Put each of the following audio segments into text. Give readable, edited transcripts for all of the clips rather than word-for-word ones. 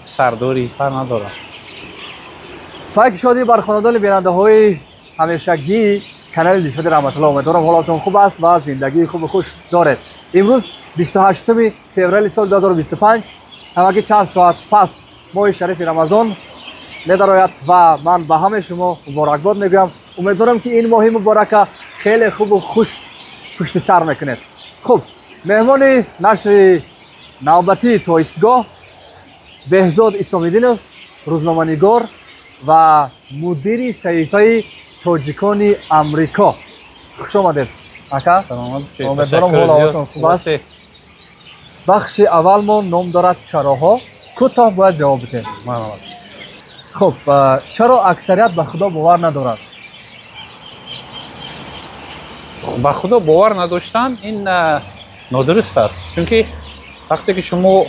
Сардорӣ фарқ надорад. Пайки шодӣ бар хонадони бинандаҳои ҳамешагии канали Дилшоди Раҳматулло. Умедворам, ҳолатон хуб аст ва зиндагии хубу хуш доред. Имрӯз 28 феврали соли 2025, ҳамагӣ чанд соат пас моҳи шарифи Рамазон медарояд ва ман ба ҳамаи шумо муборакбод мегӯям. Умедворам, ки ин моҳи муборака хеле хубу хуш пушти сар мекунед. Хуб, меҳмони нашри навбатии Тоистгоҳ Беҳзод Исомиддинов, рӯзноманигор ва мудири саҳифаи Тоҷикони Амрико. Хуш омадед, ака. Умедворам, ҳолатон хуб аст. Бахши аввалмон ном дорад «Чароҳо». Кӯтоҳ бояд ҷавоб бидем. Хуб, чаро аксарият ба Худо бовар надорад? Ба Худо бовар надоштан ин нодуруст аст, чунки вақте ки шумо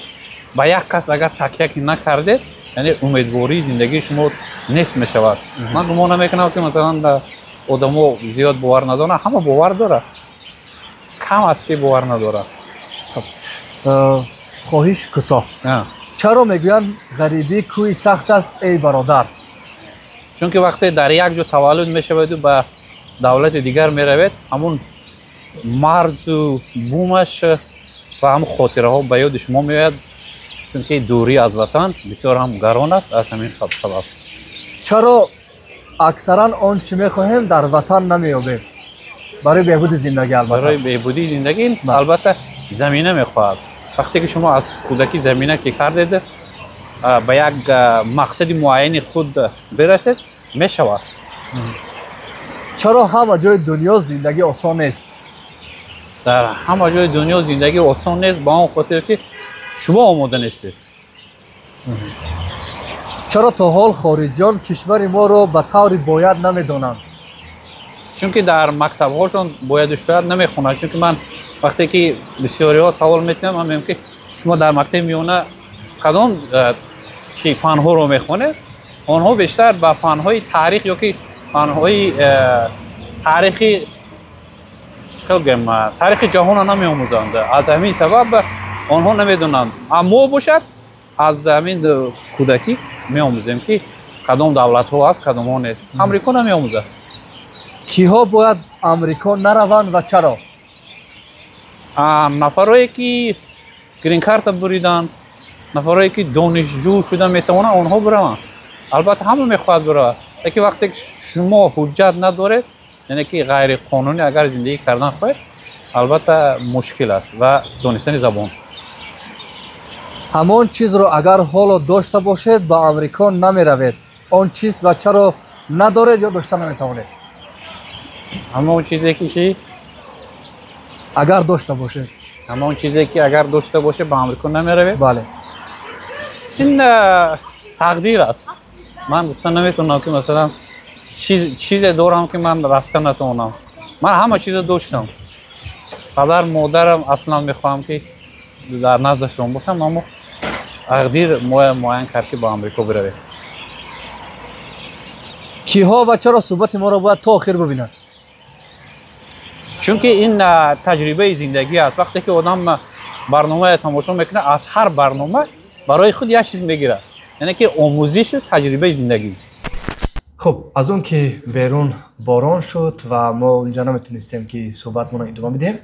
ба як кас агар такя ки накардед, яъне умедвории зиндагии шумо нест мешавад. Ман гумон намекунам, ки масалан одамо зиёд бовар надоранд. Ҳама бовар дорад, кам аст, ки бовар надорад. Хоҳиш кӯтоҳ: чаро мегӯянд, ғарибӣ кӯҳи сахт аст, эй бародар? Чунки вақте дар як ҷо таваллуд мешаведу ба давлати дигар меравед, ҳамун марзу бумаш ва ҳамун хотираҳо ба ёди шумо меояд, чунки дурӣ аз ватан бисёр ҳам гарон аст. Аз ҳамин сабаб. Чаро аксаран он чӣ мехоҳем, дар ватан намеёбем барои беҳбуди зиндагӣ, албатта? Барои беҳбудии зиндагӣ албатта замина мехоҳад. Вақте ки шумо аз кӯдакӣ замина ки кардед, ба як мақсади муайяни худ бирасед, мешавад. Чаро ҳама ҷои дунё зиндагӣ осон нест? Дар ҳама ҷои дунё зиндагӣ осон нест ба он хотир, ки шумо омода нестед. Чаро то ҳол хориҷиён кишвари моро ба таври бояд намедонанд? Чунки дар мактабҳошон бояду шояд намехонанд. Чунки ман вақте ки бисёриҳо савол метиҳам, ман мегӯям, ки шумо дар мактаби миёна кадом чи фанҳоро мехонед? Онҳо бештар ба фанҳои таърих ё ки фанҳои таърихи, чӣ хел гӯям, таърихи ҷаҳонро намеомӯзанд. Аз ҳамин сабаб онҳо намедонанд. Мо бошад, аз ҳамин кӯдакӣ меомӯзем, ки кадом давлатҳо аст, кадомҳо нест. Амрико намеомӯзад. Киҳо бояд Амрико нараванд ва чаро? Нафарое ки гринкарта буриданд, нафарое ки донишҷӯ шуда метавонанд, онҳо бираванд. Албатта, ҳама мехоҳад биравад, лекин вақте ки шумо ҳуҷҷат надоред, яъне ки ғайриқонунӣ агар зиндагӣ кардан хоҳед, албатта мушкил аст ва донистани забон. Ҳамон чизро агар ҳоло дошта бошед, ба Амрико намеравед. Он чист ва чаро надоред ё дошта наметавонед? Ҳамон чизе ки чӣ? Агар дошта бошед. Ҳамон чизе ки агар дошта бошед, ба Амрико намеравед? Бале. Ин тақдир аст. Ман гуфта наметавонам, ки масалан чизе дорам, ки ман рафта натавонам. Ман ҳама чизо доштам. Падар модарам, аслан мехоҳам, ки дар наздашон бошам, аммо тақдир муайян кард, ки ба Амрико биравем. Киҳо ва чаро суҳбати моро бояд то охир бибинанд? Чунки ин таҷрибаи зиндагӣ аст. Вақте ки одам барномае тамошо мекунад, аз ҳар барнома барои худ як чиз мегирад, яъне ки омӯзишу таҷрибаи зиндагӣ. Хуб, аз он ки берун борон шуд ва мо инҷа наметонистем, ки суҳбатмонро идома бидиҳем,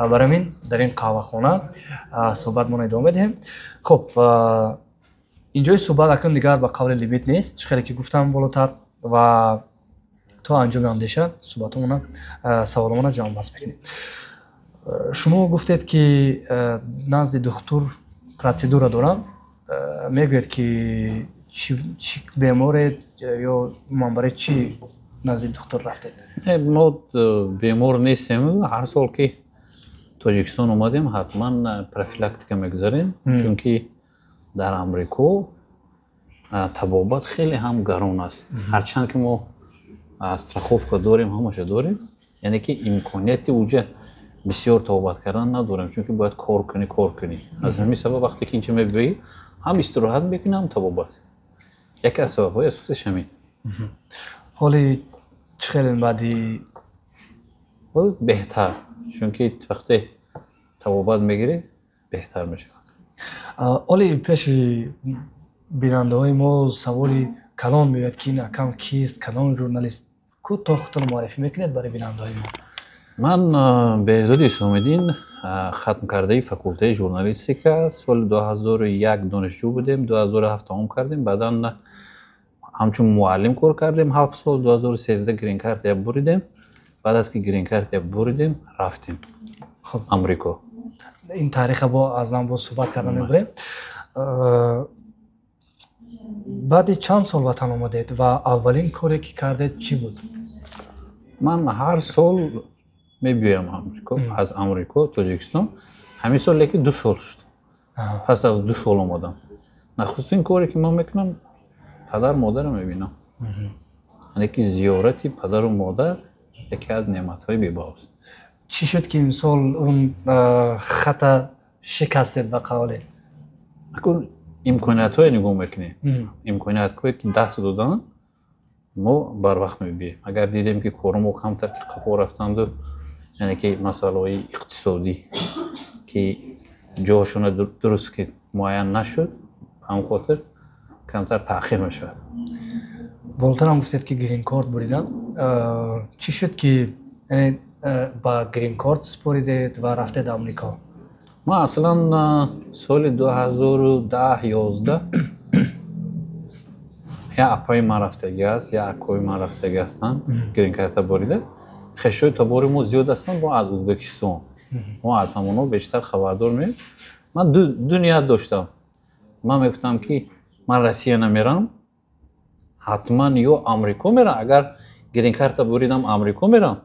барои ҳамин дар ин қаҳвахона суҳбатмонро идома медиҳем. Хуб, инҷои суҳбат акнун дигар ба қавли лимит нест, чӣ хеле ки гуфтам болотар, ва то анҷоми андеша суҳбатомона, саволомона ҷамъбаст мекунем. Шумо гуфтед, ки назди духтур процедура доранд. Мегӯед, ки чӣ беморед ё ман барои чӣ назди духтур рафтед? Мо бемор нестем. Ҳар сол ки Тоҷикистон омадем, ҳатман профилактика мегузарем, чунки дар Амрико табобат хеле ҳам гарон аст. Ҳарчанд ки мо страховка дорем, ҳамаша дорем, яъне ки имконияти уҷа бисёр табобат кардан надорем, чунки бояд кор кунӣ, кор кунӣ. Аз ҳамин сабаб вақте ки инҷа мебиёӣ, ҳам истироҳат мекунӣ, ҳам табобат. Яке аз сабабҳои асосиш ҳамин. Ҳоли чӣ хеле баъди? Беҳтар, чунки вақте табобат мегирӣ, беҳтар мешавад. Ҳоли пеши Бинандаҳои мо саволи калон меояд, ки ин акам кист, калон журналист. Кӯтоҳ худтонро муаррифӣ мекунед барои бинандаҳои мо? Ман Беҳзоди Исломиддин, хатмкардаи факултаи журналистика. Соли 2001 донишҷӯ будем, 2007 тамом кардем. Баъдан ҳамчун муаллим кор кардем 7 сол. 2013 гринкартия буридем. Баъд аз ки гринкартия буридем, рафтем Амрико. Ин тариха бо аз ман боз суҳбат карда мебурем. Баъди чанд сол ватан омадед ва аввалин коре ки кардед, чӣ буд? Ман ҳар сол мебиёям Амрико, аз Амрико Тоҷикистон. Ҳамин сол лекин 2 сол шуд, пас аз 2 сол омадам. Нахустин коре ки ман мекунам, падар модарро мебинам, яъне ки зиёрати падару модар яке аз неъматҳои бебаҳост. Чӣ шуд, ки имсол он хата шикастед, ба қавле? Акун имкониятҳое нигоҳ мекунем, имкониятҳое ки даст доданд, мо барвақт мебием. Агар дидем, ки кори мо камтар ки қафо рафтанду, яъне ки масъалаҳои иқтисодӣ ки ҷошона дуруст ки муайян нашуд, ба ҳамн хотир камтар таъхир мешавад. Болотарам гуфтед, ки гринкорт буридам. Чӣ шуд, ки ба гринкорт супоридед ва рафтед Амрико? Ман аслан соли 2010, 11 як апаи ман рафтагӣ аст, як акои ман рафтагӣ ҳастанд, гринкарта борида. Хешои табори мо зиёд ҳастанд, мо аз Ӯзбекистон, мо аз ҳамонҳо бештар хабардор меем. Ман ду ният доштам. Ман мегуфтам, ки ман Россия намерам, ҳатман ё Амрико мерам. Агар гринкарта буридам, Амрико мерам,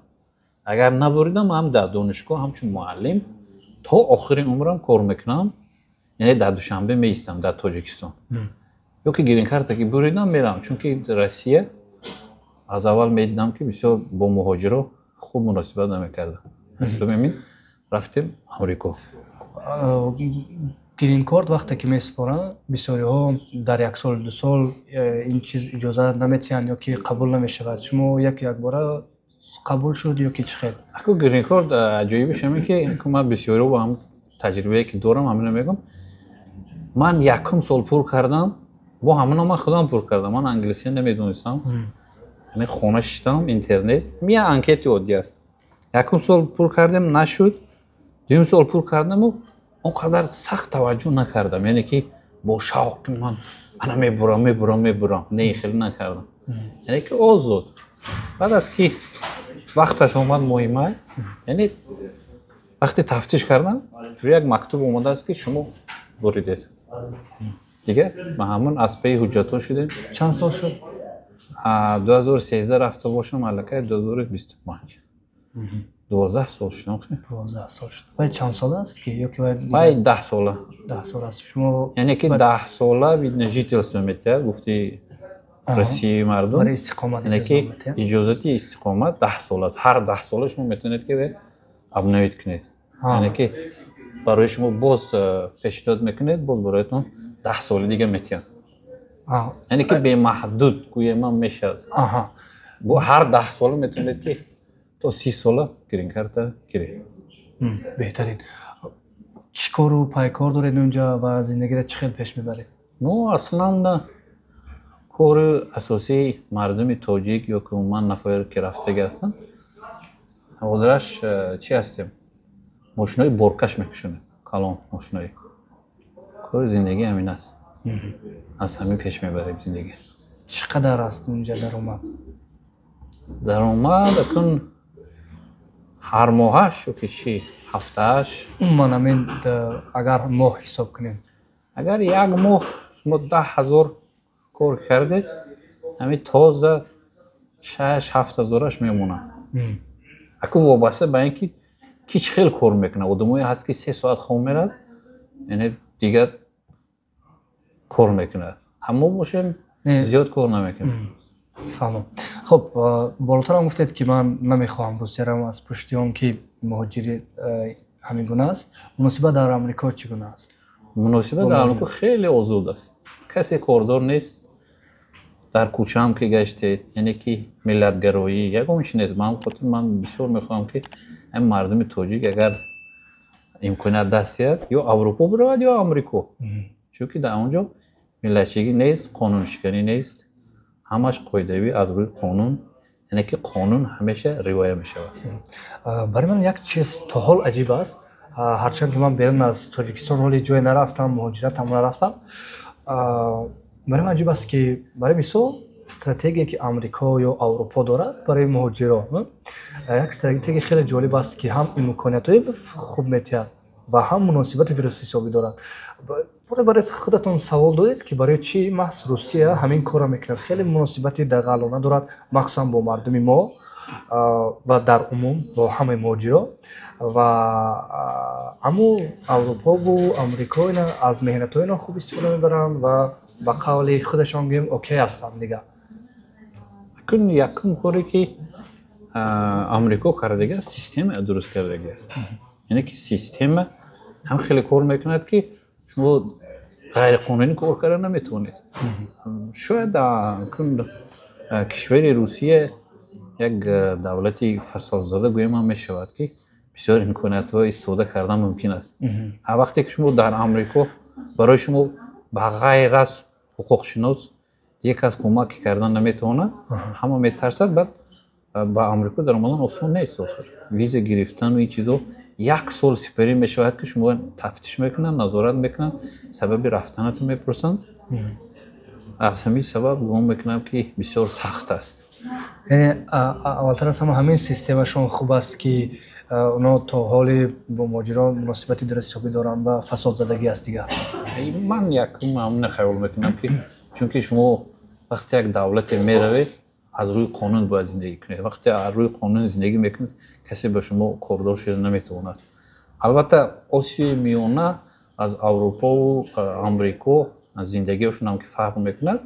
агар набуридам, ҳам дар донишгоҳ ҳамчун муаллим то охири умрам кор мекунам, яъне дар Душанбе меистам, дар Тоҷикистон. Ё ки гринкарта ки буридам, мерам, чунки Россия аз аввал медидам, ки бисёр бо муҳоҷиро хуб муносибат намекардам. Ҳамин рафтем Амрико. Гринкорт вақте ки месупоранд, бисёриҳо дар як сол, 2 сол ин чиз иҷоза наметиҳанд ё ки қабул намешавад. Шумо яку якбора қабул шуд ё ки чӣ хел? Аку гринкорт аҷоибиш ҳамин, ки ман бисёриҳо бо ҳам таҷрибае ки дорам, ҳамино мегӯям. Ман якум сол пур кардам, бо ҳамино ман худам пур кардам. Ман англисия намедонистам, ҳамин хона шиштам, интернет, я анкети оддӣ аст. Якум сол пур кардем, нашуд. Дуюм сол пур кардаму он қадар сахт таваҷҷӯҳ накардам, яъне ки бо шавқи ман ана мебурам, мебурам, мебурам, не, хеле накардам, яъне ки озод. Баъд аз ки вақташ омад, моҳи май, яъне вақте тафтиш кардам, як мактуб омадааст, ки шумо буридед. Дигар ба ҳамон аз паи ҳуҷҷатҳо шудем. Чанд сол шуд? 2013 рафта бошам, аллакай 2025, 12 сол шудам. 12 сол шуд. Вай чанд сола аст ки ё ки вай? Вай 10 сола. 10 сола аст. Шумо Яъне ки 10 сола вид на жительство метиҳад, гуфти Россияи мардум. Барои истиқомат. Яъне ки иҷозати истиқомат 10 сол аст. Ҳар 10 сола шумо метавонед, ки обновить кунед, яъне ки барои шумо боз пешниҳод мекунед, боз бароятон 10 соли дига метиҳанд, яъне ки бемаҳдуд гӯем ман мешавад. Ҳар 10 сола метавонед, ки то 30 сола гринкарта гиред. Беҳтарин. Чӣ кору пайкор доред унҷа ва зиндагиро чӣ хел пеш мебаред? Мо аслан кори асосии мардуми тоҷик ё ки умуман нафаре ки рафтагӣ ҳастанд, ҳозираш чӣ ҳастем, мошинои боркаш мекушонем, калон мошинои. Кори зиндагӣ ҳамин аст, аз ҳамин пеш мебарем зиндагӣ. Чӣ қадар аст унҷа даромад? Даромад акун ҳар моҳаш ё ки чӣ, ҳафтааш? Умуман ҳамин агар моҳ ҳисоб кунем. Агар як моҳ шумо 10 000 кор кардед, ҳамин тоза 6-7 ҳазораш мемонад. Аку вобаста ба ин ки чӣ хел кор мекунад. Одамое ҳаст, ки 3 соат хоб мерад, яъне дигар кор мекунад. Ҳамо бошем, зиёд кор намекунем. Фаҳмам. Хуб, болотарам гуфтед, ки ман намехоҳам Русия равам аз пушти он ки муҳоҷири ҳамин гуна аст. Муносибат дар Амрико чӣ гуна аст? Муносибат дар Амрико хеле озод аст, касе кордор нест. Дар кӯчаам ки гаштед, яъне ки миллатгароӣ ягон чи нест. Ба ҳамин хотир ман бисёр мехоҳам, ки ҳамин мардуми тоҷик агар имконият даст диҳад, ё Аврупо биравад, ё Амрико, чунки дар он ҷо Миллатчигӣ нест, қонуншиканӣ нест, ҳамаш қоидавӣ аз рӯи қонун, яъне ки қонун ҳамеша риоя мешавад. Барои ман як чиз то ҳол аҷиб аст, ҳарчанд ки ман берун аз Тоҷикистон ҳоли ҷое нарафтам, муҳоҷиратам нарафтам, барои ман аҷиб аст, ки барои мисол стратегия, ки Амрико ё Аврупо дорад барои муҳоҷирон, як стратегия хеле ҷолиб аст, ки ҳам имкониятҳои хуб метиҳад ва ҳам муносибати дуруст ҳисобӣ дорад. Барои худатон савол додед, ки барои чӣ маҳз Русия ҳамин корро мекунад? Хеле муносибати дағалона дорад, махсусан бо мардуми мо ва дар умум бо ҳамаи муҳоҷирон, ва аммо Аврупову Амрико ина аз меҳнатҳои ино хуб истифода мебаранд ва ба қавли худашон гӯем, окей ҳастанд дигар. Акун якум коре, ки Амрико кардага, система дуруст кардаги аст, яъне ки система ҳам хеле кор мекунад, ки шумо ғайриқонунӣ кор карда наметавонед. Шояд кун кишвари Русия як давлати фасодзада гӯем ҳам мешавад, ки бисёр имкониятҳо истифода кардан мумкин аст. Ҳар вақте ки шумо дар Амрико барои шумо ба ғайр аз ҳуқуқшинос дигар кас кӯмак кардан наметавонад, ҳама метарсад. Баъд ба Амрико даромадан осон нест. Охир виза гирифтану ин чизо як сол сипарӣ мешавад, ки шумо тафтиш мекунанд, назорат мекунанд, сабаби рафтанатон мепурсанд. Аз ҳамин сабаб гумон мекунам, ки бисёр сахт аст. Яъне аввалтар аз ҳама ҳамин системашон хуб аст, ки оно то ҳоли бо муҳоҷирон муносибати дуруст ҳисобӣ доранд ва фасодзадагӣ аст дигар. Ман якум ҳамина хаёл мекунам, ки чунки шумо вақте як давлате меравед, аз рӯи қонун бояд зиндагӣ кунед. Вақте аз рӯи қонун зиндагӣ мекунед, касе ба шумо кордор шуда наметавонад. Албатта, Осиёи Миёна аз Аврупову Амрико зиндагиашон ҳам ки фарқ мекунад,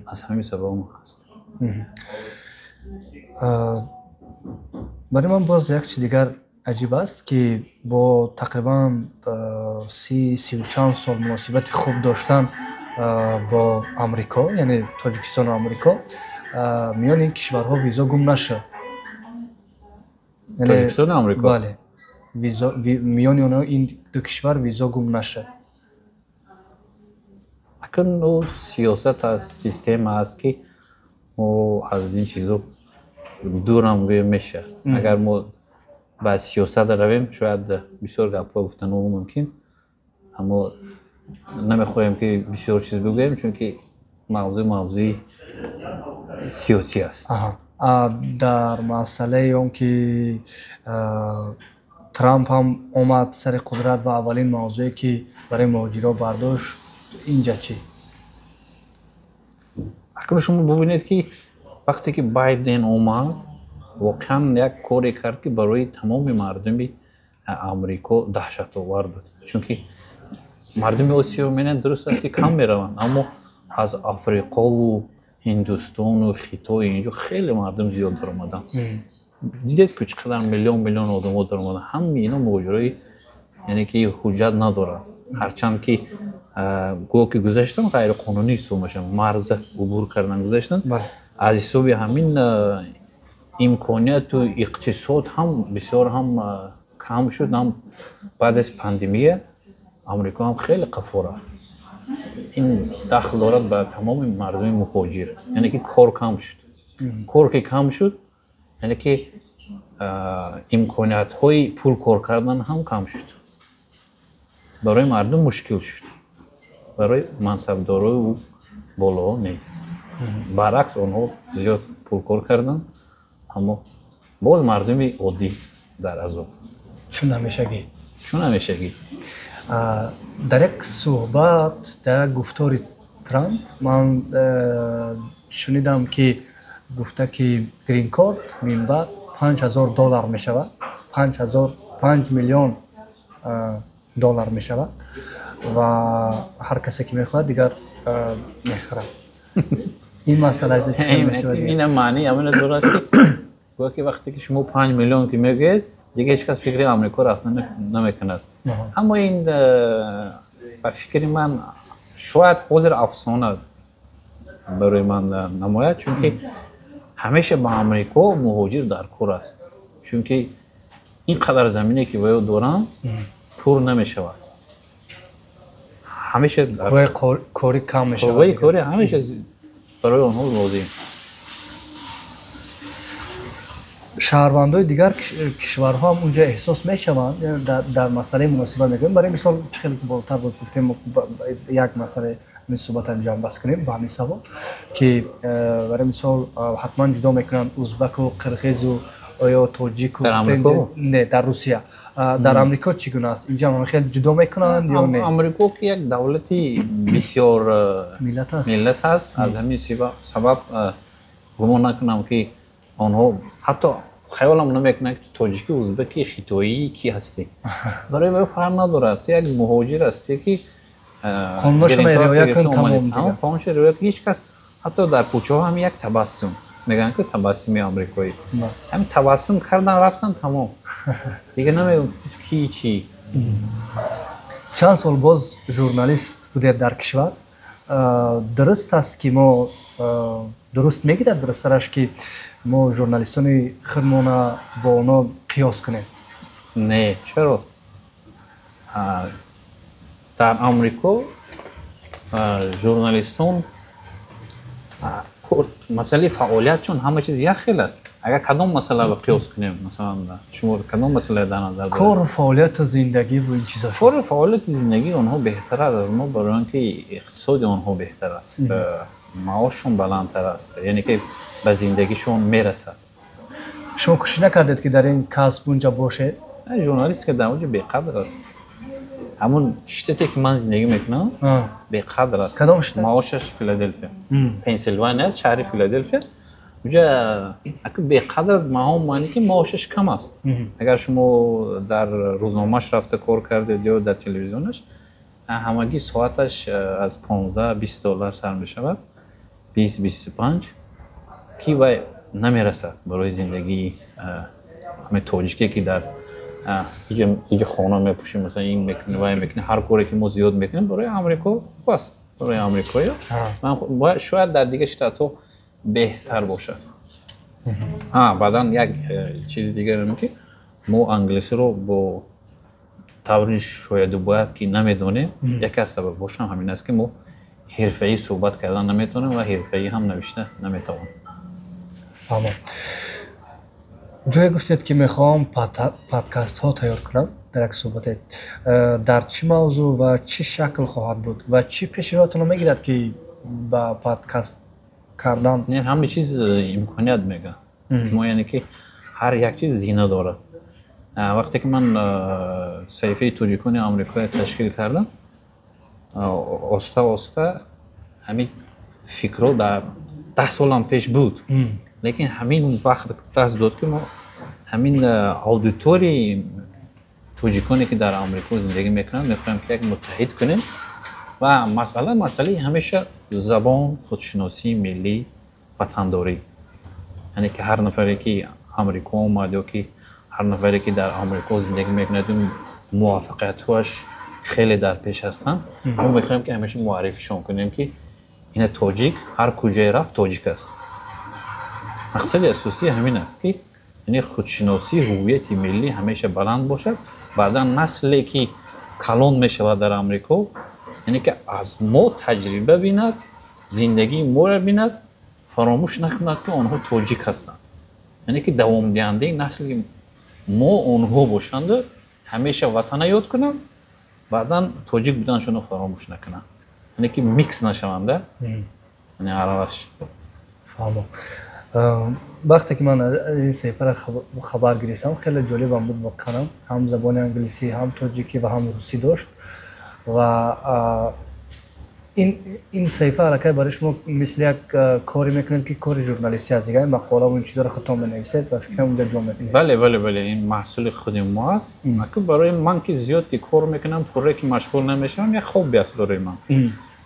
аз ҳамин сабаб ҳаст. Барои ман боз як чиз дигар аҷиб аст, ки бо тақрибан 30, 30 чанд сол муносибати хуб доштан бо Амрико, яъне Тоҷикистону Амрико, миёни ин кишварҳо визо гум нашуд. Тоҷикистону Амрико? Бале, миёни онҳо, ин ду кишвар, визо гум нашуд. Акун ӯ сиёсат аст, система аст, ки мо аз ин чизо дурам гӯем мешавад. Агар мо ба сиёсат равем, шояд бисёр гапҳо гуфтану мумкин, аммо намехоҳем, ки бисёр чиз бигӯем, чунки мавзӯъ мавзӯи сиёсӣ аст. Дар масъалаи он ки Трамп ҳам омад сари қудрат ва аввалин мавзӯе, ки барои муҳоҷиро бардошт, инҷа чӣ? Акнун шумо бубинед, ки вақте ки Байден омад, воқеан як коре кард, ки барои тамоми мардуми Амрико даҳшатовар буд, чунки мардуми Осиё менанд, дуруст аст, ки кам мераванд, аммо аз Африқову Ҳиндустону Хитой инҷо хеле мардум зиёд даромаданд. Дидед, ки чӣ қадар миллион миллион одамо даромаданд. Ҳамаи ино муҳоҷирои, яъне ки ҳуҷҷат надоранд, ҳарчанд ки гӯё ки гузаштан ғайриқонунӣ ҳисоб мешаванд, марза убур кардан, гузаштан. Аз ҳисоби ҳамин имконияту иқтисод ҳам бисёр ҳам кам шуд, ҳам баъд аз пандемия Амрико ҳам хеле қафо рафт. Ин дахл дорад ба тамоми мардуми муҳоҷир, яъне ки кор кам шуд. Кор ки кам шуд, яъне ки имкониятҳои пул кор кардан ҳам кам шуд, барои мардум мушкил шуд, барои мансабдорою болоҳо не, баръакс, онҳо зиёд пул кор карданд, аммо боз мардуми оддӣ дар азоб. Чун ҳамешагӣ. Чун ҳамешагӣ. Дар як суҳбат, дар як гуфтори Трамп ман шунидам, ки гуфта, ки гринкорт минбаъд 5000 доллар мешавад, 5000, 5 миллион доллар мешавад ва ҳар касе ки мехоҳад, дигар мехарад. Ин масъала ина маъни ҳамина дорад, ки гӯё ки вақте ки шумо 5 миллион ки мегӯед, дигар ҳеҷ кас фикри Амрико рафта намекунад. Аммо ин ба фикри ман шояд ҳозир афсона барои ман намояд, чунки ҳамеша ба Амрико муҳоҷир дар кор аст, чунки ин қадар замине, ки ваё доранд, пур намешавад. Ҳамеша қувваи корӣ кам мешавад. Қувваи корӣ ҳамеша барои онҳо лозим. Шаҳрвандои дигар кишварҳо ҳам унҷа эҳсос мешаванд дар масъалаи муносибат мекунем. Барои мисол, чӣ хеле ки болотар буд гуфтем, як масъалаи ҳамин суҳбатам ҷамъбаст кунем ба ҳамин савол, ки барои мисол ҳатман ҷудо мекунанд узбаку, қирғизу ё тоҷику. Дар Амрико? Не, дар Русия. Дар Амрико чӣ гуна аст? Инҷа ҳам хеле ҷудо мекунанд ё не? Амрико ки як давлати бисёр миллат аст, аз ҳамин сабаб гумон накунам ки онҳо ҳатто хаёлам намекунанд ки ту тоҷикӣ, узбаки, хитоӣ ки ҳастӣ. Барои ӯ фарқ надорад. Ту як муҳоҷир ҳастӣ ки қонунашонро риоя кун, тамом. Қонунашро риоя кун. Ҳеҷ кас ҳатто дар кӯчаҳо ҳам як табассум мегӯянд ки табассуми амрикоӣ. Ҳамин табассум кардан рафтан тамом. Дигар намегӯям ту ки чӣ. Чанд сол боз журналист будед дар кишвар. Дуруст аст ки мо дуруст мегирад дурусттараш ки мо журналистони худмона бо онҳо қиёс кунем? Не, чаро? Дар Амрико журналистон масъалаи фаъолиятшон ҳама чиз як хел аст. Агар кадом масъаларо қиёс кунем, масалан, шумо кадом масъала дар назар доред? Кору фаъолияту зиндагӣ ва ин чизҳо. Кору фаъолияти зиндагии онҳо беҳтар аст аз мо, барои он ки иқтисоди онҳо беҳтар аст, маошшон баландтар аст, яъне ки ба зиндагишон мерасад. Шумо кӯшиш накардед ки дар ин касб унҷа бошед? Журналист ки дар онҷо беқадр аст. Ҳамон штате ки ман зиндагӣ мекунам беқадр аст. Кадом штат? Маошаш Филаделфия, Пенсилвания аст, шаҳри Филаделфия. Уҷа беқадр аст, маҳом маъне ки маошаш кам аст. Агар шумо дар рӯзномааш рафта кор кардед ё дар телевизионаш, ҳамагӣ соаташ аз 15-20 доллар сар мешавад, 20-25, ки вай намерасад барои зиндагии ҳамин тоҷике ки дар иҷа хона мепӯшем, масалан, ин мекунем, вай мекунем, ҳар коре ки мо зиёд мекунем барои Амрико хуб аст, барои амрикоиё. Шояд дар дигар штатҳо беҳтар бошад. Баъдан як чизи дигаре ки мо англисиро бо таври шояду бояд ки намедонем, яке аз сабабҳошам ҳамин аст ки мо ҳирфаӣ суҳбат кардан наметавонем ва ҳирфаӣ ҳам навишта наметавонем. Фаҳмам. Ҷое гуфтед ки мехоҳам подкастҳо тайёр кунам дар як суҳбате. Дар чӣ мавзӯъ ва чӣ шакл хоҳад буд ва чӣ пешниҳодатонро мегирад ки ба подкаст кардан? Не, ҳама чиз имконият мегӯяд. Мо яъне ки ҳар як чиз зина дорад. Вақте ки ман саҳифаи тоҷикони амрикоя ташкил кардам, оста оста ҳамин фикрҳо дар 10 солам пеш буд, лекин ҳамин вақт даст дод ки мо ҳамин аудиторияи тоҷиконе ки дар Амрико зиндагӣ мекунанд мехоҳем ки як муттаҳид кунем. Ва масъалаи ҳамеша забон, худшиносии миллӣ, ватандорӣ, яъне ки ҳар нафаре ки Амрико омад ё ки ҳар нафаре ки дар Амрико зиндагӣ мекунад, муваффақиятҳояш хеле дар пеш ҳастанд. Мо мехоҳем ки ҳамеша муаррифишон кунем ки ина тоҷик ҳар куҷое рафт тоҷик аст. Мақсади асосӣ ҳамин аст ки яъне худшиносӣ, ҳувияти миллӣ ҳамеша баланд бошад. Баъдан насле ки калон мешавад дар Амрико, яъне ки аз мо таҷриба бинад, зиндагии моро бинад, фаромӯш накунад ки онҳо тоҷик ҳастанд. Яъне ки давомдиҳандаи насли мо онҳо бошанду ҳамеша ватана ёд кунанд, баъдан тоҷик буданашонро фаромӯш накунанд, яъне ки микс нашаванда, яъне аралаш. Фаҳмам. Вақте ки ман аз ин саҳифаро хабар гирифтам, хеле ҷолибам буд воқеан. Ҳам забони англисӣ, ҳам тоҷикӣ ва ҳам русӣ дошт. Ва ин саҳифа аллакай барои шумо мисли як коре мекунед ки кори журналистӣ аст, дигар мақола ва ин чизҳоро худтон менависед ва фикрам унҷа ҷо мекунед. Бале, бале, бале, ин маҳсули худи мо аст. Барои ман ки зиёд ки кор мекунам, пурра ки машғул намешавам, як хобби аст барои ман.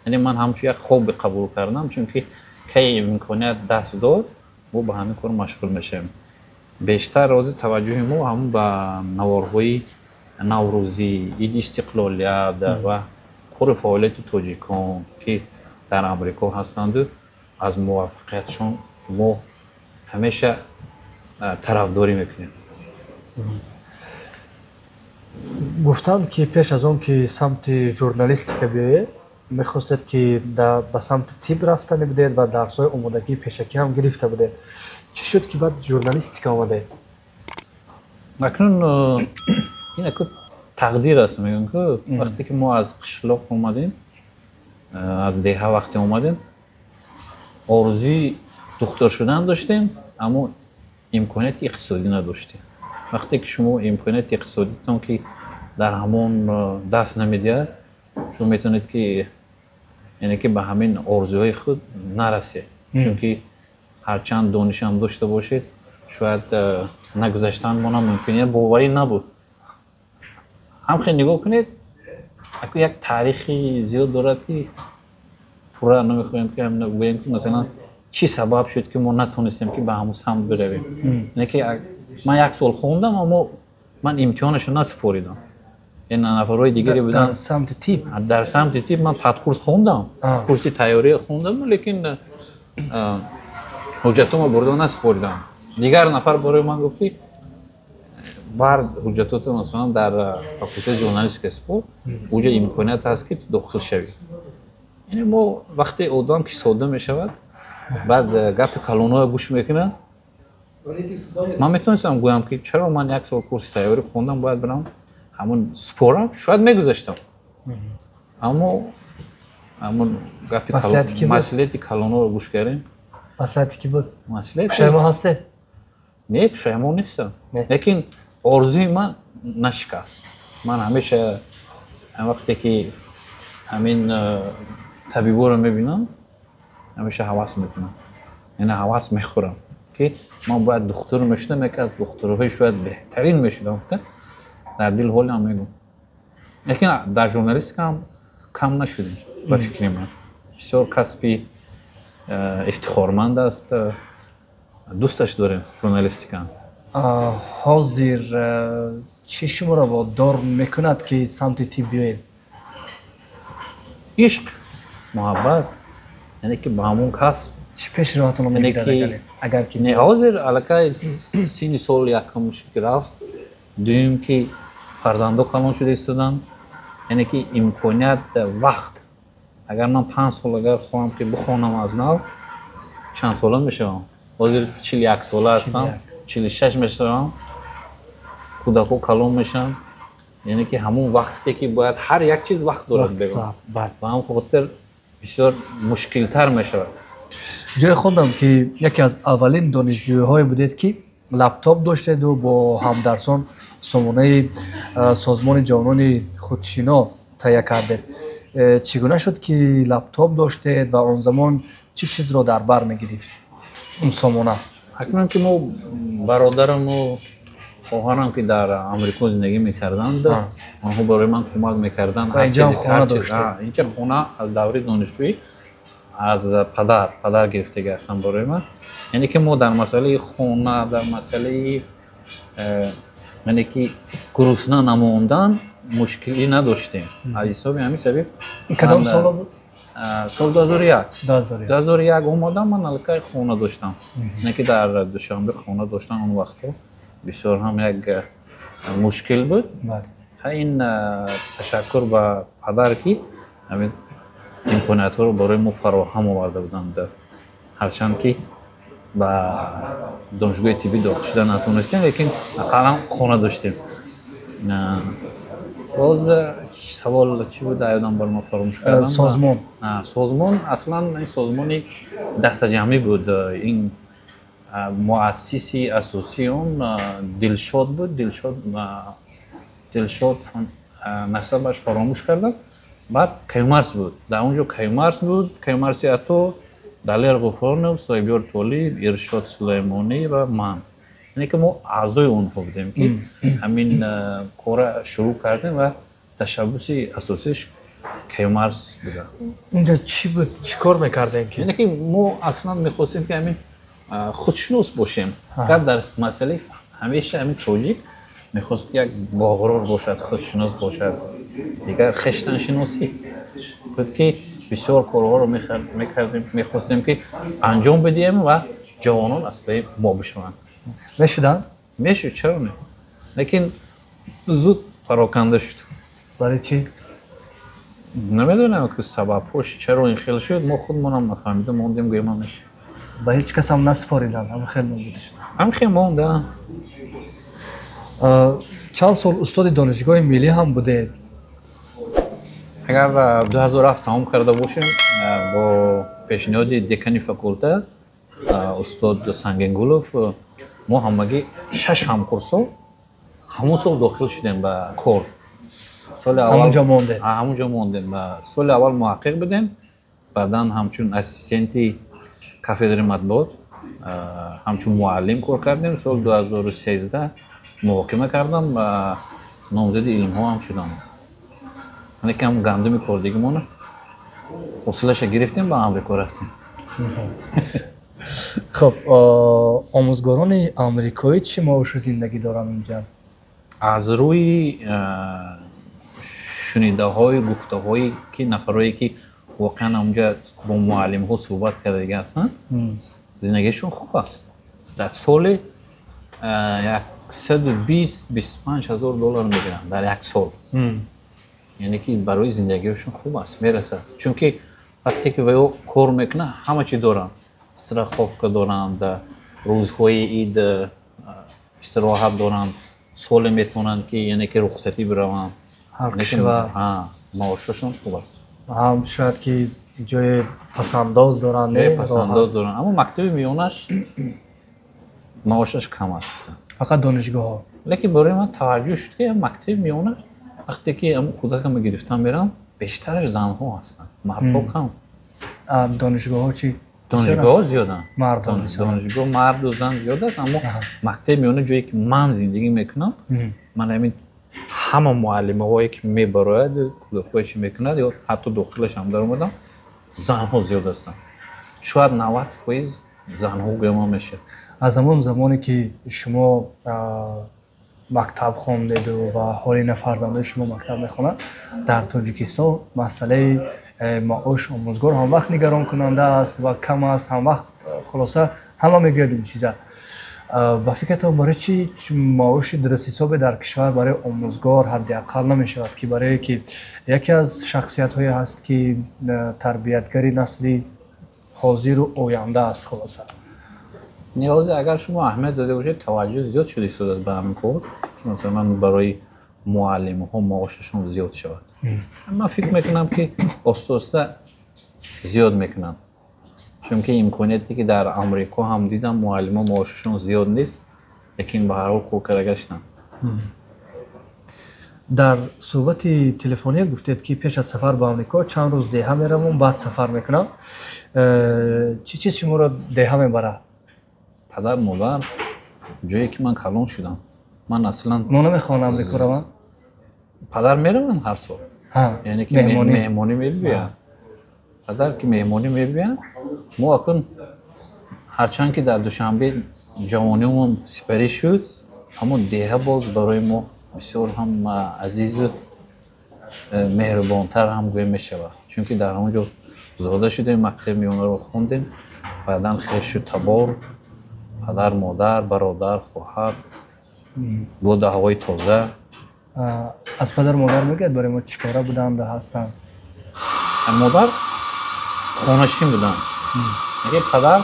Яъне ман ҳамчун як хобби қабул кардам, чунки кай имконият даст дод, мо ба ҳамин кор машғул мешавем. Бештар рози таваҷҷӯҳи мо ҳамун ба наворҳои наврӯзӣ, иди истиқлолият ва кори фаъолияти тоҷикон ки дар Амрико ҳастанду аз муваффақиятшон мо ҳамеша тарафдорӣ мекунем. Гуфтанд ки пеш аз он ки самти журналистика биёед, Мехостед, ки ба самти тиб рафтани будед ва дарсҳои омодагии пешакӣ ҳам гирифта будед. Чӣ шуд, ки баъд журналистика омадед? Акнун ин аку тақдир аст, мегӯям, ку вақте ки мо аз қишлоқ омадем, аз деҳа вақте омадем, орзуи духтур шудан доштем, аммо имконияти иқтисодӣ надоштем. Вақте ки шумо имконияти иқтисодитон ки дар ҳамон даст намедиҳад, шумо метавонед, ки яъне ки ба ҳамин орзуҳои худ нарасед, чунки ҳарчанд донишам дошта бошед, шояд нагузаштан монам мумкин, боварӣ набуд. Ҳам хел нигоҳ кунед, як таърихи зиёд дорад, ки пурра намехоҳем, ки гӯем, ки масалан чӣ сабаб шуд, ки мо натонистем, ки ба ҳамон самт биравем. Яъне ки ман як сол хондам, аммо ман имтиҳонашро насупоридам. Яъне нафарҳои дигаре буданд. Дар самти тиб? Дар самти тиб ман падкурс хондам, курси тайёрӣ хондам, лекин ҳуҷҷатҳоро бурда насупоридам. Дигар нафар барои ман гуфт, ки бар ҳуҷҷатото масалан дар факултети журналистика супор, уҷа имконият ҳаст, ки ту дохил шавӣ. Яъне мо вақте одам ки содда мешавад, баъд гапи калонҳоро гӯш мекунад. Ман метавонистам гӯям, ки чаро ман як сол курси тайёрӣ хондам, бояд бирам ҳамон супорам, шояд мегузаштам, аммо ҳамон гапи маслиҳати калонҳоро гӯш кардем. Маслиҳати ки буд? Пушаймон ҳастед? Не, пушаймон нестам, лекин орзуи ман нашикаст. Ман ҳамеша вақте ки ҳамин табиборо мебинам, ҳамеша ҳавас мекунам, яъне ҳавас мехӯрам, ки ман бояд духтур мешудам, яке аз духтурҳои шояд беҳтарин мешудам, дар дил ҳолам мегӯм. Лекин дар журналистика ҳам кам нашудем. Ба фикри ман, бисёр касби ифтихорманд аст, дӯсташ дорем журналистика. Ҳозир чӣ шуморо водор мекунад, ки самти тиб биёед? Ишқ, муҳаббат, яъне ки ба ҳамон касб. Чӣ пеши роҳатонро мегирад, агар ки Не, ҳозир аллакай синни сол якум ки рафт, дуюм ки фарзандо калон шуда истоданд, яъне ки имконият, вақт. Агар ман 5 сол агар хоҳам, ки бихонам аз нав, чанд сола мешавам? Ҳозир 41 сола ҳастам, 46 мешавам, кӯдако калон мешаванд. Яъне ки ҳамон вақте ки бояд, ҳар як чиз вақт дорад, бегом, ба ҳамон хотир бисёр мушкилтар мешавад. Ҷое хондам, ки яке аз аввалин донишҷӯиҳое будед, ки лаптоп доштеду бо ҳамдарсон сомонаи созмони ҷавонони худшино таҳия кардед. Чӣ гуна шуд, ки лаптоп доштед, ва он замон чӣ чизро дар бар мегирифт он сомона? Акнун ки мо бародараму хоҳарам, ки дар Амрико зиндагӣ мекарданд, онҳо барои ман кӯмак мекарданд. Инҷа хона аз давраи донишҷӯӣ аз падар гирифтагӣ ҳастам барои ман. Яъне ки мо дар масъалаи хона, дар масъалаи яъне ки гурусна намондан мушкилӣ надоштем. Аз ҳисоби ҳамин сабаб. Кадом соло буд? Соли 2001. 2001 омадам, ман аллакай хона доштам, не ки дар Душанбе хона доштан он вақтҳо бисёр ҳам як мушкил буд. Ин ташаккур ба падар, ки ҳамин имкониятҳоро барои мо фароҳам оварда буданд. Ҳарчанд ки ба донишгоҳи тиббӣ дохил шуда натонистем, лекин ақаллан хона доштем. Боз савол чӣ буд, ёдам бар ма, фаромӯш кардам. Созмон. Созмон аслан ин созмони дастаҷамъӣ буд. Ин муассиси асосии он Дилшод буд. Дилшод, насабаш фаромӯш кардам. Баъд Каюмарс буд дар он ҷо, Каюмарс буд, Каюмарси Ато, Далер Ғуфронов, Соҳибёр Толиб, Иршод Сулаймонӣ ва ман. Яъне ки мо аъзои онҳо будем, ки ҳамин кора шурӯъ кардем, ва ташаббуси асосиш Каюмарс буда. Унҷа чӣ буд, чӣ кор мекардем ки? Яъне ки мо аслан мехостем, ки ҳамин худшинос бошем. Гап дар масъалаи ҳамеша ҳамин тоҷик мехост, ки як боғрор бошад, худшинос бошад. Дигар хештаншиносӣ буд, ки бисёр корҳоро мекардем, мехостем, ки анҷом бидиҳем ва ҷавонон аз пайи мо бишаванд. Мешуданд? Мешуд, чаро не, лекин зуд пароканда шуд. Барои чӣ? Намедонам ки сабабҳош чаро ин хел шуд, мо худмонам нафаҳмида мондем, гӯем ҳамеш. Ба ҳеҷ кас ҳам насупоридан, ҳам хел нобуд шуд. Ҳам хел монда. Чанд сол устоди донишгоҳи миллӣ ҳам будед. Агар 2007 тамом карда бошем, бо пешниҳоди декани факултет устод Сангингулов, мо ҳамагӣ 6 ҳамкурсо ҳамон сол дохил шудем ба кор. Соли аввал ҳамонҷо мондем. Ҳамонҷо мондем. Соли аввал муҳаққиқ будем, баъдан ҳамчун ассистенти кафедраи матбуот, ҳамчун муаллим кор кардем. Соли 2013 муҳокима кардам ва номзади илмҳо ҳам шудам. Лекин ҳам гандуми кордигимона ҳосилаша гирифтем, ба Амрико рафтем. Хуб, омӯзгорони амрикоӣ чӣ маошу зиндагӣ доранд унҷа? Аз рӯи шунидаҳою гуфтаҳое ки нафарое ки воқеан онҷа бо муаллимҳо суҳбат кардагӣ ҳастанд, зиндагиашон хуб аст. Дар соли 120-25 ҳазор доллар мегиранд дар як сол. Яъне ки барои зиндагиашон хуб аст, мерасад. Чунки вақте ки ваё кор мекунад, ҳама чи доранд. Страховка доранд, рӯзҳои ид истироҳат доранд, соле метавонанд ки яъне ки рухсатӣ бираванд. Ҳар кишвар. Маошашон хуб аст. Ҳам шояд ки ҷои пасандоз доранд, ҷои пасандоз доранд, аммо мактаби миёнаш маошаш кам аст. Фақат донишгоҳҳо. Лекин барои ман таваҷҷӯҳ шуд ки мактаби миёнаш вақте ки кӯдакама гирифтан мерам, бештараш занҳо ҳастанд, мардҳо кам. Донишгоҳҳо чӣ? Донишгоҳҳо зиёданд. Донишгоҳ марду зан зиёд аст, аммо мактаби миёна ҷое ки ман зиндагӣ мекунам, ман ҳамин ҳама муаллимаҳое ки мебарояд, кӯдакҳое чи мекунад, ё ҳатто дохилаш ҳам даромадам, занҳо зиёд ҳастанд. Шояд 90% занҳо гӯяма мешавад. Аз ҳамон замоне ки шумо мактаб хондеду ва ҳоли на фарзандои шумо мактаб мехонанд, дар Тоҷикистон масъалаи маош омӯзгор ҳам вақт нигаронкунанда аст ва кам аст, ҳам вақт хулоса ҳама мегӯяд ин чиза. Ба фикратон барои чӣ маоши дурустҳисобе дар кишвар барои омӯзгор ҳадди ақал намешавад, ки барое ки яке аз шахсиятҳое ҳаст ки тарбиятгари насли ҳозиру оянда аст хулоса? Ниҳози агар шумо аҳамият дода бошед, таваҷҷӯҳ зиёд шуда истодааст ба ҳамин кор, ки масалан барои муаллимҳо маошашон зиёд шавад. Ман фикр мекунам ки оста-оста зиёд мекунанд, чунки имконияте ки дар Амрико ҳам дидам, муаллимҳо маошашон зиёд нест, лекин ба ҳар ҳол кор карда гаштанд. Дар суҳбати телефония гуфтед ки пеш аз сафар ба Амрико чанд рӯз деҳа меравам, баъд сафар мекунам. Чӣ чиз шуморо деҳа мебарад? Падар, модар, ҷое ки ман калон шудам. Ман аслан мо намехоҳанд Амрико раванд? Падар мераванд ҳар сол. Яъне ки меҳмонӣ мебиёянд. Падар ки меҳмонӣ мебиёянд, мо акун ҳарчанд ки дар Душанбе ҷавониамон сипарӣ шуд, аммо деҳа боз барои мо бисёр ҳам азизу меҳрубонтар ҳам гӯя мешавад. Чунки дар он ҷо зода шудем, мактаби миёнаро хондем, баъдан хешу табор, падар, модар, бародар, хоҳар, боду ҳавои тоза. Аз падару модар мегӯяд барои мо чӣ кора буданд ҳастанд? Модар хонашин буданд. Яке падар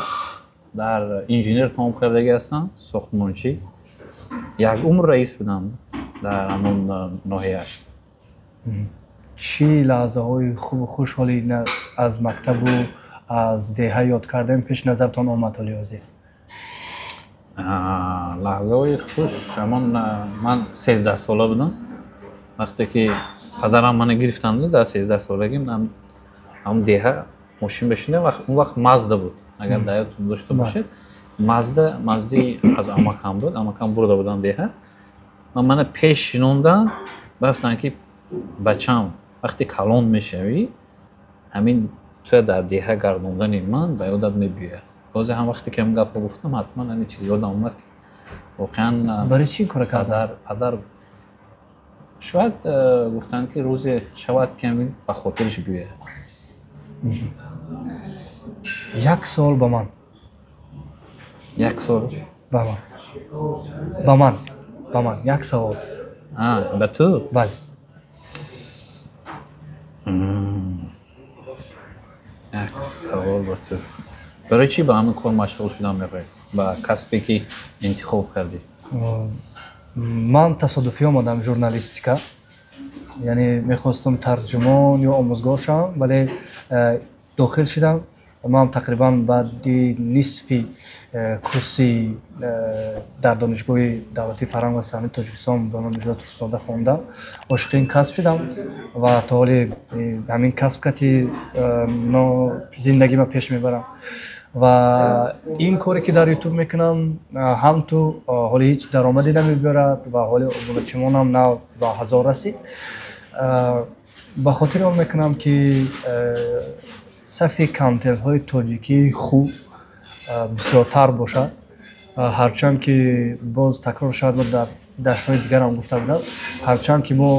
дар инженер тамом кардагӣ ҳастанд, сохтмончӣ. Як умр раис буданд дар ҳамон ноҳияш. Чӣ лаҳзаҳои хубу хуш ҳоли аз мактабу аз деҳа ёд кардем пеш назартон омад ҳоли ҳозир? Лаҳзаҳои хуш ҳамон ман 13 сола будам, вақте ки падарам мана гирифтанд дар 13 солагӣ, ҳамон деҳа мошин бешинем, он вақт Мазда буд. Агар дар ёдтон дошта бошед, Мазда, Мазди аз амакам буд, амакам бурда будам деҳа. Ва мана пеш шинонданд, гуфтанд ки бачам, вақте калон мешавӣ, ҳамин туя дар деҳа гардондани ман ба ёдат мебиёяд. Бозе ҳам вақте ки ҳамин гапро гуфтам, ҳатман ҳамин чиз ёдам омад ки воқеан барои чӣ ин кора карданд? Падар шояд гуфтанд ки рӯзе шавад ки ҳамин ба хотираш биёяд. Як савол ба ман. Як савол? Ба ман. Ба ман. Ба ман. Як савол. Ба ту? Бале. Як савол ба ту: барои чӣ ба ҳамин кор машғул шудан мехоҳӣ, ба касбе ки интихоб кардӣ? Ман тасодуфӣ омадам журналистика, яъне мехостам тарҷумон ё омӯзгор шавам, вале дохил шидам. Ман тақрибан баъди нисфи курси дар Донишгоҳи давлатии фарҳанг ва санъати Тоҷикистон ба номи Мирзо Турсунзода хондам, ошиқи ин касб шудам ва то ҳоли ҳамин касб кати зиндагима пеш мебарам. Ва ин коре ки дар Ютуб мекунам, ҳам ту ҳоли ҳеҷ даромаде намебиёрад ва ҳоли обуначимонам нав ба 1000 расид. Ба хотири он мекунам, ки сафи контентҳои тоҷикии хуб бисёртар бошад. Ҳарчанд ки, боз такрор шавад, мо дар дарсҳои дигарам гуфта будам, ҳарчанд ки мо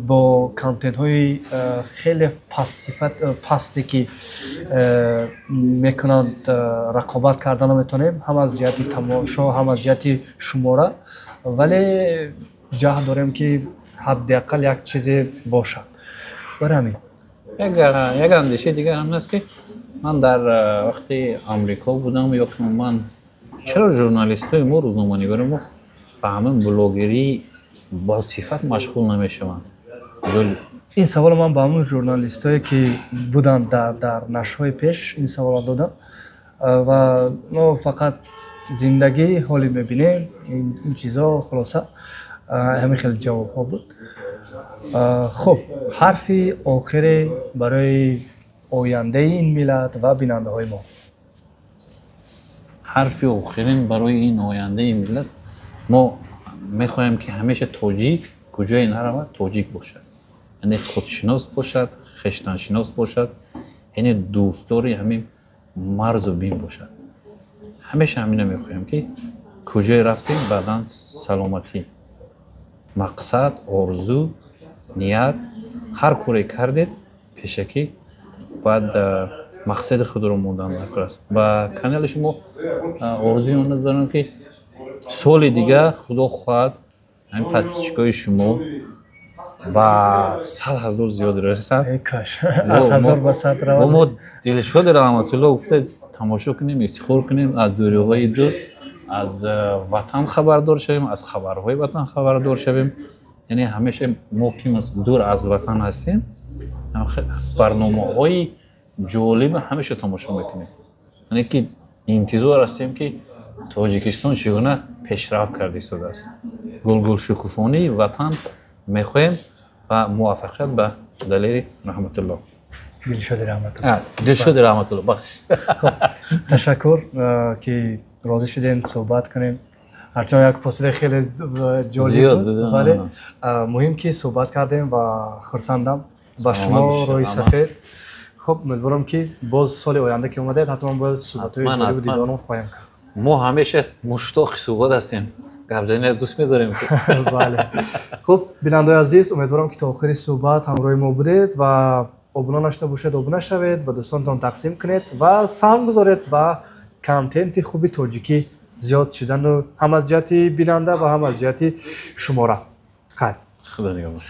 бо контентҳои хеле пастсифат, пасте ки мекунанд, рақобат карда наметавонем, ҳам аз ҷиҳати тамошо, ҳам аз ҷиҳати шумора, вале ҷаҳд дорем, ки ҳадди ақал як чизе бошад. Барои ҳамин. Як андешаи дигар ҳам аст, ки ман дар вақти Амрико будам ё ки ман, чаро журналистҳои мо, рӯзноманигори мо ба ҳамин блогерии босифат машғул намешаванд? Ин саволо ман ба ҳамун журналистҳое, ки буданд дар нашрҳои пеш, ин саволро додам. Ва мо фақат зиндагӣ ҳоле мебинем, ин чизо, хулоса, ҳамин хел ҷавобҳо буд. Хуб, ҳарфи охире барои ояндаи ин миллат ва бинандаҳои мо. Ҳарфи охирин барои ин ояндаи миллат: мо мехоҳем, ки ҳамеша тоҷик куҷое наравад, тоҷик бошад, яъне худшинос бошад, хештаншинос бошад, яъне дӯстдори ҳамин марзу бим бошад. Ҳамеша ҳамина мехоҳем, ки куҷое рафтем, баъдан саломатӣ, мақсад, орзу, ният, ҳар коре кардед, пешакӣ бояд мақсади худро мондан даркор аст. Ба канали шумо орзуи онро дорам, ки соли дигар, худо хоҳад, ҳамин подписчикои шумо ба 100 000 зиёд расад. Мо Дилшоди Раҳматулло гуфта тамошо кунем, ифтихор кунем, аз дӯриҳои дур аз ватан хабардор шавем, аз хабарҳои ватан хабардор шавем. Яъне ҳамеша мо ки дур аз ватан ҳастем, барномаҳои ҷолиба ҳамеша тамошо мекунем, яъне ки интизор ҳастем, ки Тоҷикистон чӣ гуна пешрафт карда истодааст. Гулгулшукуфонии ватан мехоҳем ва муваффақият ба Далери Раҳматулло. Дилшоди Раҳматулло. Дилшоди Раҳматулло, бахш. Ташаккур, ки розӣ шудем суҳбат кунем, ҳарчанд як фосилаи хеле ҷолиб буд, вале муҳим ки суҳбат кардем ва хурсандам. Ба шумо роҳи сафед. Хуб, умедворам, ки боз соли оянда ки омадед, ҳатман бояд суҳбатҳои ҷолибу дидорро хоҳем кард. Мо ҳамеша муштоқи суҳбат ҳастем, гапзаниро дӯст медорем. Бале. Хуб, бинандаои азиз, умедворам, ки то охири суҳбат ҳамроҳи мо будед ва обуна нашуда бошед, обуна шавед, ба дӯстонтон тақсим кунед ва саҳм гузоред ба контенти хуби тоҷикӣ зиёд шидану, ҳам аз ҷиҳати бинанда ва ҳам аз ҷиҳати шумора. Хайр. Худо нигаҳбон.